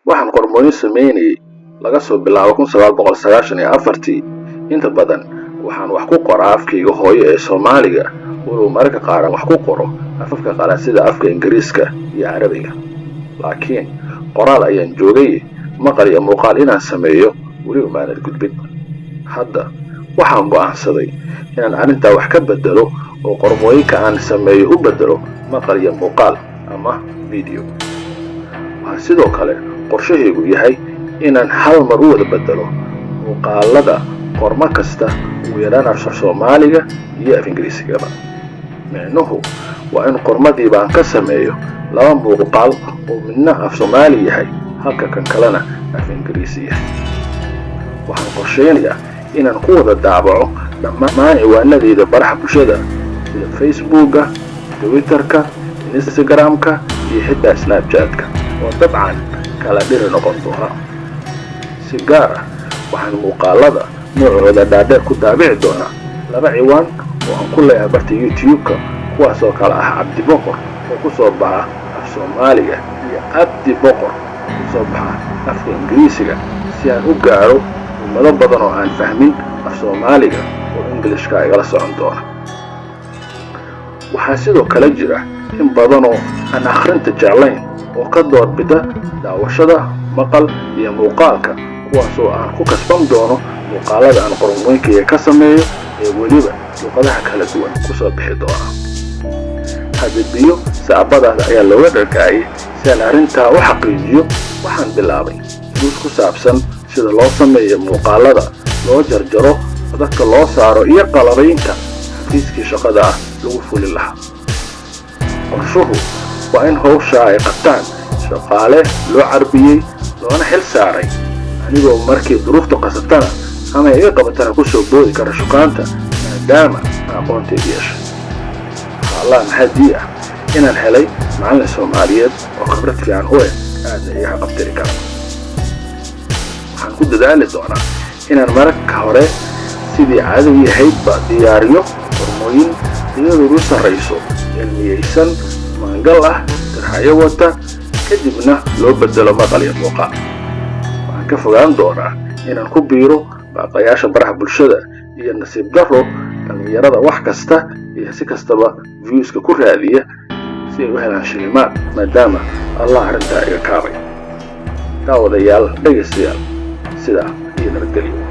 Waxaan qormooyin samaynayay laga soo bilaabo 1994-ii. Inta badan waxaan wax ku qoraa afkayga hooyo ee Soomaaliga, walow mararka qaar aan wax ku qoro afafka qalaad sida afka Ingiriiska iyo Carabiga. Laakiin qoraal ayaan joogay, maqal iyo muuqaal inaan sameeyo weli umaanan gudbin. Hadda waxaan go'aansaday inaan arrintaa wax ka beddelo oo qormooyinka aan sameeyo u beddelo maqal iyo muuqaal ama video. Waxaan sidoo kale qorshahaygu yahay inaan hal mar u wada beddelo muuqaalada qormo kasta, ugu yaraan af Soomaaliga iyo af Ingiriisigaba. Micnuhu waa in qormadiiba aan ka sameeyo laba muuqaal oo midna af Soomaali yahay, halka kan kalena af Ingiriisi yahay. Waxaan qorsheynayaa inaan ku wada daabaco dhammaan ciwaanadeyda baraha bulshada sida Facebooka, Twitterka, Instagram-ka iyo xitaa Snapchat-ka, oo dabcan kala dhiri noqon doona. Si gaar ah waxaan muuqaalada noocooda dhaadheer ku daabici doonaa laba ciwaan oo aan ku leeyahay barta YouTube-ka, kuwaas oo kale ah Cabdi Boqor oo ku soo baxa af Soomaaliga iyo Abdi Boqor oo ku soo baxa afka Ingiriisiga, si aan u gaaro ummado badan oo aan fahmin af Soomaaliga oo Englishka igala socon doona. Waxaa sidoo kale jira in badanoo aan akhrinta jeclayn oo ka doorbida daawashada maqal iyo muuqaalka, kuwaasoo aan ku kasban doono muuqaalada aan qormooyinkayga ka sameeyo ee weliba luqadaha kala duwan kusoo bixi doona. Hadda biyo saacbadaas ayaa looga dharkaayay. Si aan arrintaa u xaqiijiyo, waxaan bilaabay duus ku saabsan sida loo sameeyo muuqaalada, loo jarjaro, codadka loo saaro iyo qalabaynta xafiiskii shaqada ah lagu fulin lahaa. Qorshuhu waa in hawshaa ay qabtaan shaqaale loo carbiyey loona xil saaray, anigoo markii duruuftu qasabtana ama iga qabatana kusoo boodi kara shukaanta, maadaama aan aqoonteed yeeshay. Waxaa Allah mahadii ah inaan helay macallin Soomaaliyeed oo khibrad fiican u leh, aadna iga haqabtiri kara. Waxaan ku dadaali doonaa inaan mararka hore, sidii caadadii ahaydba, diyaariyo qormooyin tayadoodu sarrayso, cilmiyeysan, maangal ah, tirxayo wata, kadibna loo bedelo maqal iyo muuqaal. Waxaan ka fogaan doonaa inaan ku biiro baaqayaasha baraha bulshada iyo, nasiib darro, dhallinyarada wax kasta iyo si kastaba viewska ku raadiya si ay u helaan shilimaad, maadaama Allah arrintaa iga kaabay. Daawadayaal, dhegaystayaal, sidaa iyo nabadgelyo.